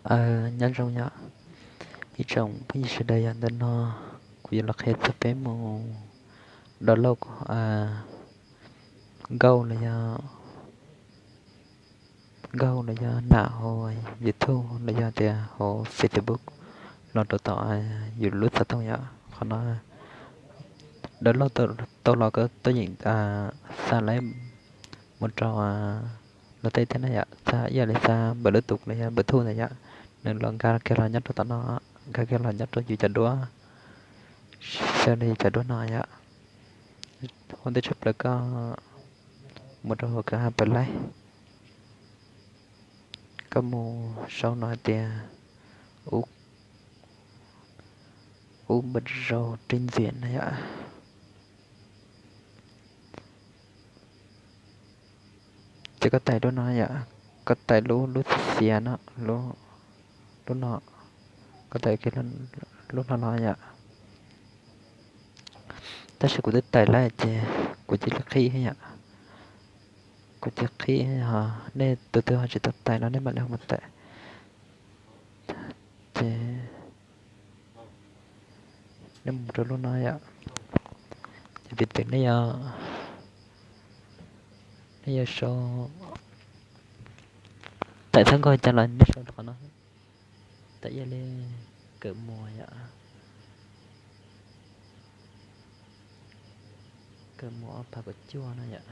Aws, nyob zoo yom, ib tsoom phooj ywg sawv daws, yog ntawm no kuv yuav los qhia txog peb mus download nkauj los yog, nkauj los yog nam hauv YouTube los yog tias hauv Facebook los rau tom yus lub xov tooj yom. Qhov no download tau los koj tuaj yeem xa lawv mus rau luag tej thiab na yom, xa ib yam li xa npawm lub tus los yog npawm thuj ntawd yom, nws los nkag kiag los nyob rau tom no, nkag kiag los nyob rau yus cov duab, xws li cov duab no yom. Ua ntej tshaj plaws koj mus rau hauv kawm ha pawg laib, koj mus sau no hais tias ub, ub npawm zau rij ntxiam na yom. Ces koj tais lub no yom, koj tais lub, lub xiav xiav no, lub no, koj tais lub no los yom. Tab sis kuv twb tais lawm ces kuv cia li qhib yom, kuv cia li qhib. Ho nej tus twg ho tsis tau tais no nej mam li ho mus tais. Ces nej mus rau lub no yom, ces piv txwv nej yuav, nej yuav sau, tais txhob nkauj cas los nej sau rau qhov no, tais ib yam li kawm muas yom, kawm muas ob phav kaum cuaj no yom.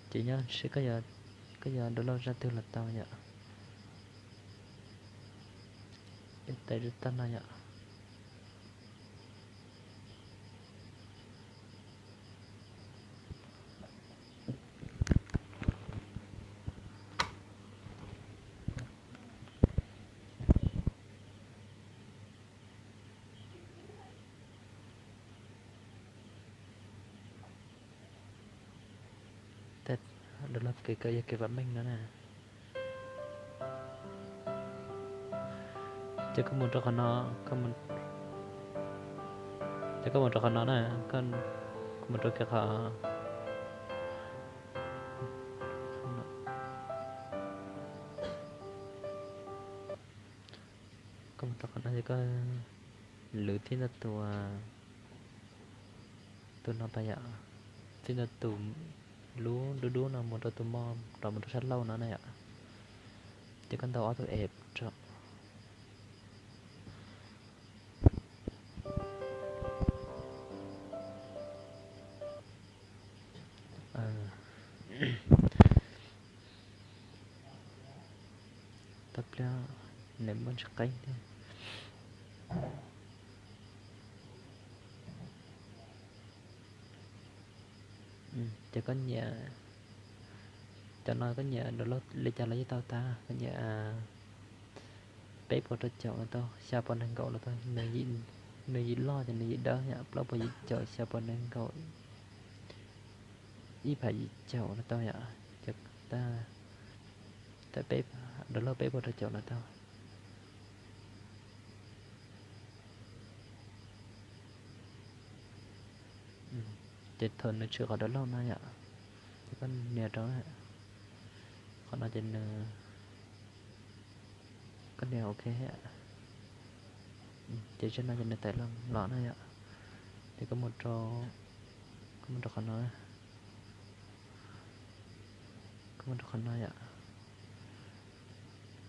Ces nyob sib koj yuav download zaj twg los tau yom. Tais tag no yom. Download kev kawm yog kev vam meej no na. Ces koj mus rau qhov no, ces koj mus rau qhov no na, koj mus rau kiag qhov, koj mus rau qhov no ces koj lwv txij ntawm tus, tus no pas yom, txij ntawm tus lub dub dub no mus rau tus mo, rov mus rau sab laug no na yom. Ces koj ntaus ob tug F rau. Tau pliag, nws muaj ntsis qeeb thiab. Ces koj nyiam, cov no koj nyiam download li cas los yeej tau tag, koj nyiam peb puas rau caum los tau, xya puas nees nkaum los tau, nws yim loj ces nws yim dawb yom, plaub puas yim caum, xya puas nees nkaum, ib phav yim caum los tau yom. Ces download peb puas rau caum los tau. Ces thaum nws tshwm qhov download no yom, ces koj nias rau, qhov no ces nws, koj nias ok. Ces zaj no ces nws tawm los no yom, ces koj mus rau, koj mus rau qhov no, koj mus rau qhov no yom,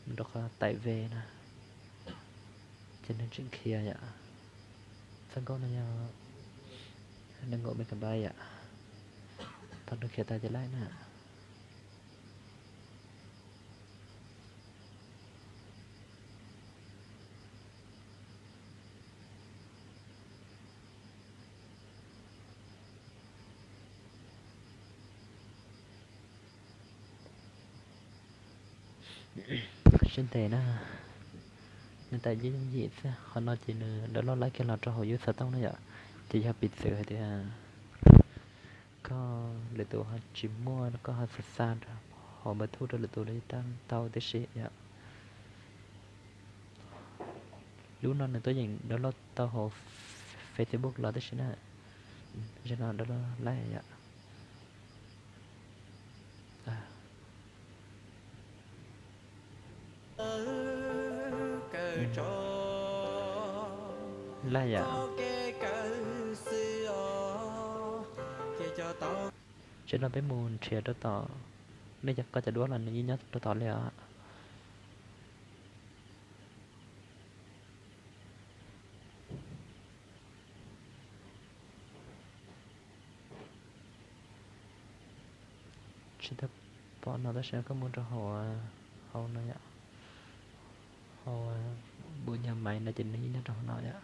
mus rau qhov tải về na, ces nws tseem khiav yom. Txoj nkauj no yog nees nkaum megabyte yom, thaum nws khiav tas ces laij na. Siab ntev na, nws tawm yooj yim xwb. Qhov no ces nws download laib kiag los rau hauv yus xov tooj na yom. Ces yog piv txwv hais tias koj lwm tus ho tsis muaj, koj ho xa xa rau hauv npawb thuj rau lwm tus los yeej tau tib si yom. Lub no nws tuaj yeem download tau hauv Facebook los tab sis na. Zaum no download lawm yom. Lawm yom. Zaum no peb mus nrhiav rau tom, nej cov, koj cov duab los nws yeej nyob rau tom li os. Tsis tau pom no tab sis koj mus rau hauv, hauv no yom, hauv npus nyuag maiv no ces nws yeej nyob rau hauv no yom.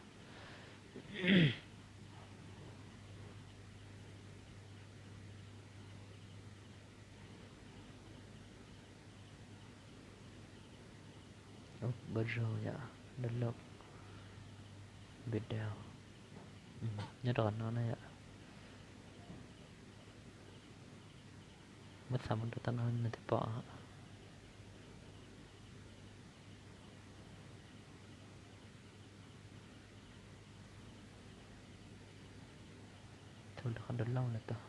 Ua zoo yom, download video, nyob rau qhov no na yom. Muab txham mus rau tom no nws thiaj pom. Thaum lawv qhov download lawm tau.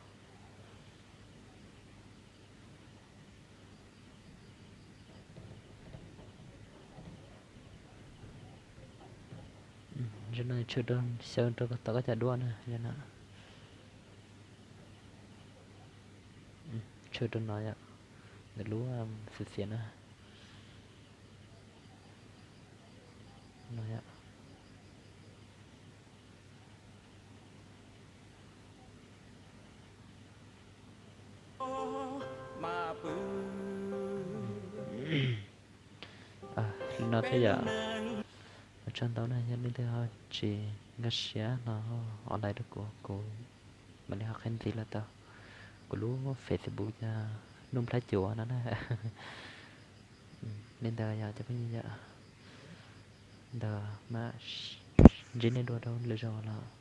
Zaum no tshwm rau, xyaw rau tom koj cov duab na yom. Tshwm rau no yom, nws lub xiv xiav na. No yom. Li no thiab yom. Ua tsaug ntau na, yog leej twg ho tsis nkag siab no online rau kuv, kuv mam li ho qhia ntxiv los tau. Kuv lub Facebook yog Nuj Nplhaib Cuam no na. Li ntawd yog cov phooj ywg yom, ntawd mas ntsib nej dua rau lwm zaus los.